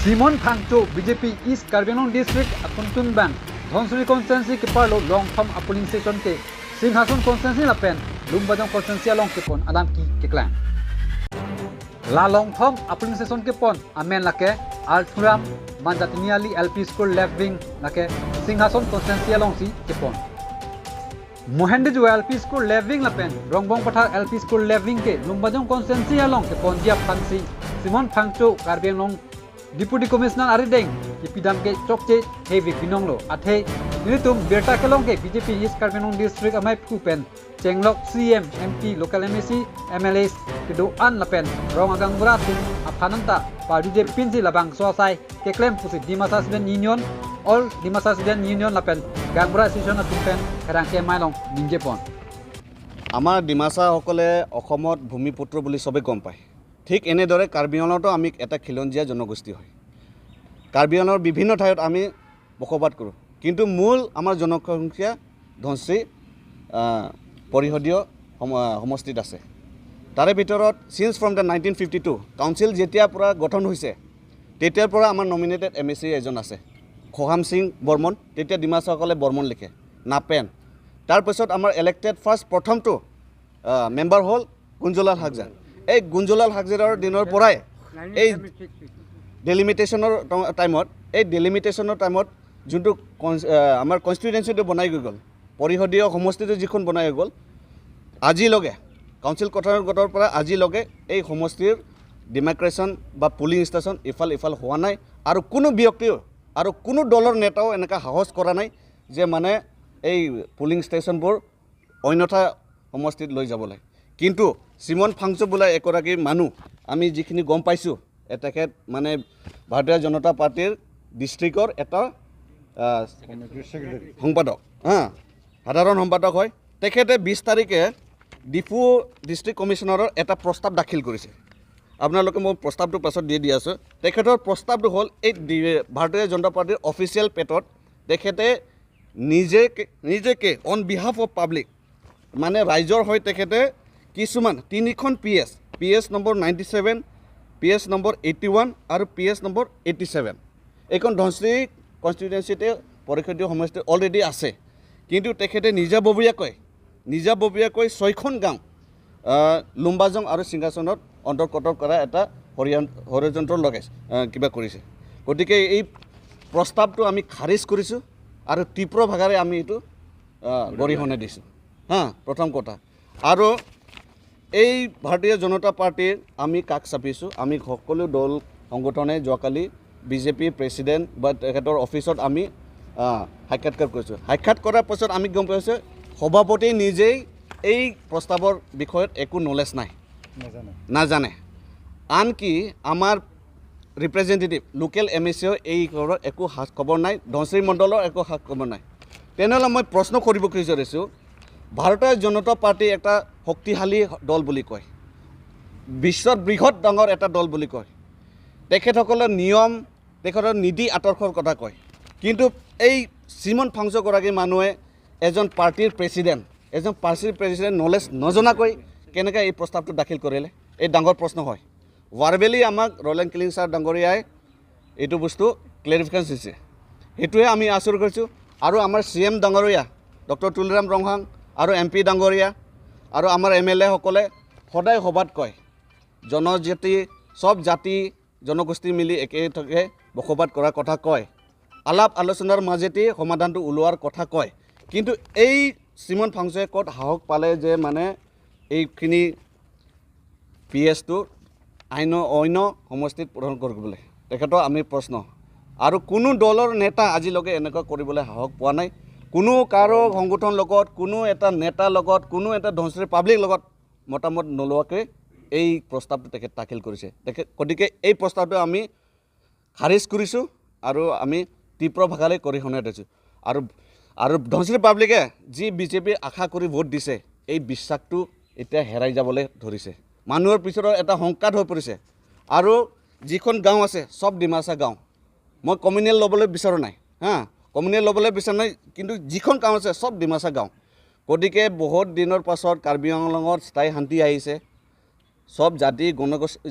Simon Phangcho BJP East Karbi Anglong District Apuntun Ban Dhansiri Constituency ke parlo Longthom a polling station ke Singhason Constituency lapen Lumbajong Constituency along ke pon adam ki ke clan La Longthom a polling station ke pon amen lake Althuram Manjatiniali LP School left wing lake Singhason Constituency along si ke pon Mohendiju LP School left wing lapen Rongbong Pathar LP School left wing ke Lumbajong Constituency along ke pon Jiap Phansi Simon Phangcho Karbi Anglong Deputy Commissioner Arideng Kipidam ke Chokche Heavy Binonglo Athe Nitum Berta Kelong ke BJP East Karbi Anglong District Amai Phupen Chenglok CM MP Local MAC MLAs Kedo An Lapen Rong Agang Bura Tum Aphananta Party Pinsi Labang Swasai Keklem Pusi Dimasa Student Union All Dimasa Student Union Lapen Gangbura Association Atumpen Karangke Mailong Ninjepon। আমাৰ ডিমাচাসকলে অসমত ভূমিপুত্ৰ বুলি চবে গম পায়। ঠিক এনেদৰে কাৰ্বি আংলঙতো আমি এটা খিলঞ্জীয়া জনগোষ্ঠী হয়। কাৰ্বি আংলঙৰ বিভিন্ন ঠাইত আমি বসবাস কৰোঁ, কিন্তু মূল আমাৰ জনসংখ্যা ধনশ্ৰী পৰিষদীয় সমষ্টিত আছে। তাৰে ভিতৰত since from the 1952 council যেতিয়াৰ পৰা গঠন হৈছে তেতিয়াৰ পৰা আমাৰ নমিনেটেড এম এ চি এজন আছে, খহাম সিং বৰ্মন। তেতিয়া ডিমাচাসকলে বৰ্মন লিখে, নাপেন। তাৰপিছত আমাৰ ইলেক্টেড ফাৰ্ষ্ট প্ৰথমটো মেম্বাৰ হ'ল গুঞ্জলাল হাগজাৰ। এই গুঞ্জলাল হাগজাৰৰ দিনৰ পৰাই এই ডেলিমিটেশ্যনৰ টাইমত, এই ডেলিমিটেশ্যনৰ টাইমত যোনটো আমাৰ কনষ্টিটুৱেঞ্চিটো বনাই গৈ গ'ল, পৰিষদীয় সমষ্টিটো যিখন বনাই হৈ গ'ল, আজিলৈকে কাউন্সিল গঠনৰ পৰা আজিলৈকে এই সমষ্টিৰ ডিমাৰ্কেশ্যন বা পুলিং ষ্টেচন ইফাল ইফাল হোৱা নাই। আৰু কোনো ব্যক্তিও আৰু কোনো দলৰ নেতাও এনেকুৱা সাহস কৰা নাই যে মানে এই পুলিং ষ্টেচনবোৰ অন্যথা সমষ্টিত লৈ যাব লাগে। কিন্তু চিমন ফাংচু বোলা এগৰাকী মানুহ, আমি যিখিনি গম পাইছোঁ, তেখেত মানে ভাৰতীয় জনতা পাৰ্টীৰ ডিষ্ট্ৰিক্টৰ এটা সম্পাদক, হা, সাধাৰণ সম্পাদক হয়। তেখেতে 20 তাৰিখে ডিফু ডিষ্ট্ৰিক্ট কমিশ্যনাৰৰ এটা প্ৰস্তাৱ দাখিল কৰিছে। আপোনালোকে মই প্ৰস্তাৱটো পাছত দি দি আছোঁ। তেখেতৰ প্ৰস্তাৱটো হ'ল এই ভাৰতীয় জনতা পাৰ্টীৰ অফিচিয়েল পেটত তেখেতে নিজেকে অন বিহাফ অফ পাব্লিক, মানে ৰাইজৰ হৈ তেখেতে কিছুমান তিনিখন P S number 97, P S number 81 আৰু পি এছ নম্বৰ 87, এইখন ধনশ্ৰী কনষ্টিটুৱেঞ্চিতে পৰিষদীয় সমষ্টি অলৰেডি আছে। কিন্তু তেখেতে নিজাববীয়াকৈ 6খন গাঁও লুম্বাজং আৰু সিংহাসনত অন্তৰ্গত কৰা এটা ষড়যন্ত্ৰ লগাইছে, কিবা কৰিছে। গতিকে এই প্ৰস্তাৱটো আমি খাৰিজ কৰিছোঁ আৰু তীব্ৰ ভাষাৰে আমি এইটো গৰিহণা দিছোঁ, হা, প্ৰথম কথা। আৰু এই ভাৰতীয় জনতা পাৰ্টীৰ আমি কাষ চাপিছোঁ। আমি সকলো দল সংগঠনে যোৱাকালি বিজেপি প্ৰেচিডেণ্ট বা তেখেতৰ অফিচত আমি সাক্ষাৎকাৰ কৰিছোঁ। সাক্ষাৎ কৰাৰ পাছত আমি গম পাইছোঁ সভাপতি নিজেই এই প্ৰস্তাৱৰ বিষয়ত একো নলেজ নাই, নাজানে। আনকি আমাৰ ৰিপ্ৰেজেণ্টেটিভ লোকেল এম এ চিও এই খবৰৰ একো সাজ খবৰ নাই, ধনশ্ৰী মণ্ডলৰ একো সাজ খবৰ নাই। তেনেহ'লে মই প্ৰশ্ন কৰিব বিচাৰিছোঁ, ভাৰতীয় জনতা পাৰ্টী এটা শক্তিশালী দল বুলি কয়, বিশ্বৰ বৃহৎ ডাঙৰ এটা দল বুলি কয়, তেখেতসকলৰ নিয়ম, তেখেতৰ নীতি আদৰ্শৰ কথা কয়। কিন্তু এই চিমন ফাংচগৰাকী মানুহে এজন পাৰ্টীৰ প্ৰেচিডেণ্ট, এজন পাৰ্টীৰ প্ৰেচিডেণ্ট নলেজ নজনাকৈ কেনেকৈ এই প্ৰস্তাৱটো দাখিল কৰিলে, এই ডাঙৰ প্ৰশ্ন হয়। ৱাৰবেলি আমাক ৰলেন কিলিংছাৰ ডাঙৰীয়াই এইটো বস্তু ক্লেৰিফিকেশ্যন দিছে, সেইটোৱে আমি আচৰি কৰিছোঁ। আৰু আমাৰ চি এম ডাঙৰীয়া ডক্টৰ তুলিৰাম ৰংহাং আৰু এম পি ডাঙৰীয়া আৰু আমাৰ এম এল এসকলে সদায় সভাত কয় জনজাতি চব জাতি জনগোষ্ঠী মিলি একেলগে বসবাস কৰাৰ কথা কয়, আলাপ আলোচনাৰ মাজেদি সমাধানটো ওলোৱাৰ কথা কয়। কিন্তু এই চিমন ফাংচুৱে ক'ত সাহস পালে যে মানে এইখিনি পি এছটো আইন অন্য সমষ্টিত প্ৰদান কৰিবলৈ, তেখেতৰ আমি প্ৰশ্ন। আৰু কোনো দলৰ নেতা আজিলৈকে এনেকুৱা কৰিবলৈ সাহস পোৱা নাই। কোনো কাৰো সংগঠনৰ লগত, কোনো এটা নেতাৰ লগত, কোনো এটা ধনশ্ৰী পাব্লিক লগত মতামত নোলোৱাকৈ এই প্ৰস্তাৱটো তেখেত দাখিল কৰিছে। গতিকে এই প্ৰস্তাৱটো আমি খাৰিজ কৰিছোঁ আৰু আমি তীব্ৰ ভাষাৰে গৰিহণা দিছোঁ। আৰু ধনশ্ৰী পাব্লিকে যি বিজেপিৰ আশা কৰি ভোট দিছে, এই বিশ্বাসটো এতিয়া হেৰাই যাবলৈ ধৰিছে। মানুহৰ পিছত এটা শংকাত হৈ পৰিছে। আৰু যিখন গাঁও আছে চব ডিমাচা গাঁও, মই কমিউনেল ল'বলৈ বিচৰা নাই, হা, কমিউনেল ল'বলৈ বিচৰা নাই, কিন্তু যিখন গাঁও আছে চব ডিমাচা গাঁও। গতিকে বহুত দিনৰ পাছত কাৰ্বি আংলঙত স্থায়ী শান্তি আহিছে, চব জাতি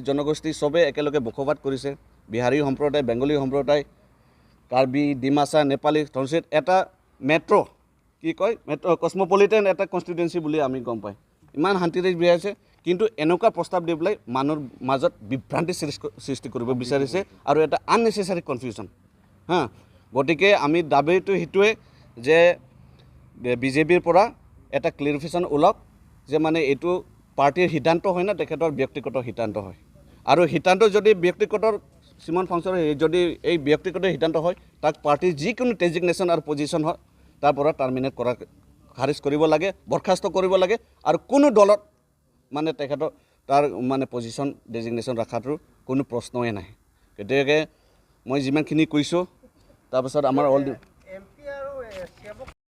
জনগোষ্ঠী চবেই একেলগে বসবাস কৰিছে। বিহাৰী সম্প্ৰদায়, বেংগলী সম্প্ৰদায়, কাৰ্বি, ডিমাচা, নেপালী, ধনশিৰিত এটা মেট্ৰ' কি কয় মেট্ৰ' কচমপলিটেন এটা কনষ্টিটুৱেঞ্চি বুলি আমি গম পায়। ইমান শান্তিৰে জীয়াই আছে, কিন্তু এনেকুৱা প্ৰস্তাৱ দি পেলাই মানুহৰ মাজত বিভ্ৰান্তি সৃষ্টি কৰিব বিচাৰিছে আৰু এটা আননেচেচাৰী কনফিউজন। হা, গতিকে আমি দাবীটো সেইটোৱে যে বিজেপিৰ পৰা এটা ক্লিয়াৰিফিকেশ্যন ওলাওক যে মানে এইটো পাৰ্টীৰ সিদ্ধান্ত হয় না তেখেতৰ ব্যক্তিগত সিদ্ধান্ত হয়। আৰু সিদ্ধান্ত যদি ব্যক্তিগত চিমন ফাংচনৰ যদি এই ব্যক্তিগত সিদ্ধান্ত হয়, তাক পাৰ্টীৰ যিকোনো ডেজিগনেশ্যন আৰু পজিশ্যন হয় তাৰ পৰা টাৰ্মিনেট কৰা, খাৰিজ কৰিব লাগে, বৰ্খাস্ত কৰিব লাগে আৰু কোনো দলত মানে তেখেতৰ তাৰ মানে পজিশ্যন ডেজিগনেশ্যন ৰখাটোৰ কোনো প্ৰশ্নই নাই। গতিকে মই যিমানখিনি কৈছোঁ, তাৰপাছত আমাৰ অল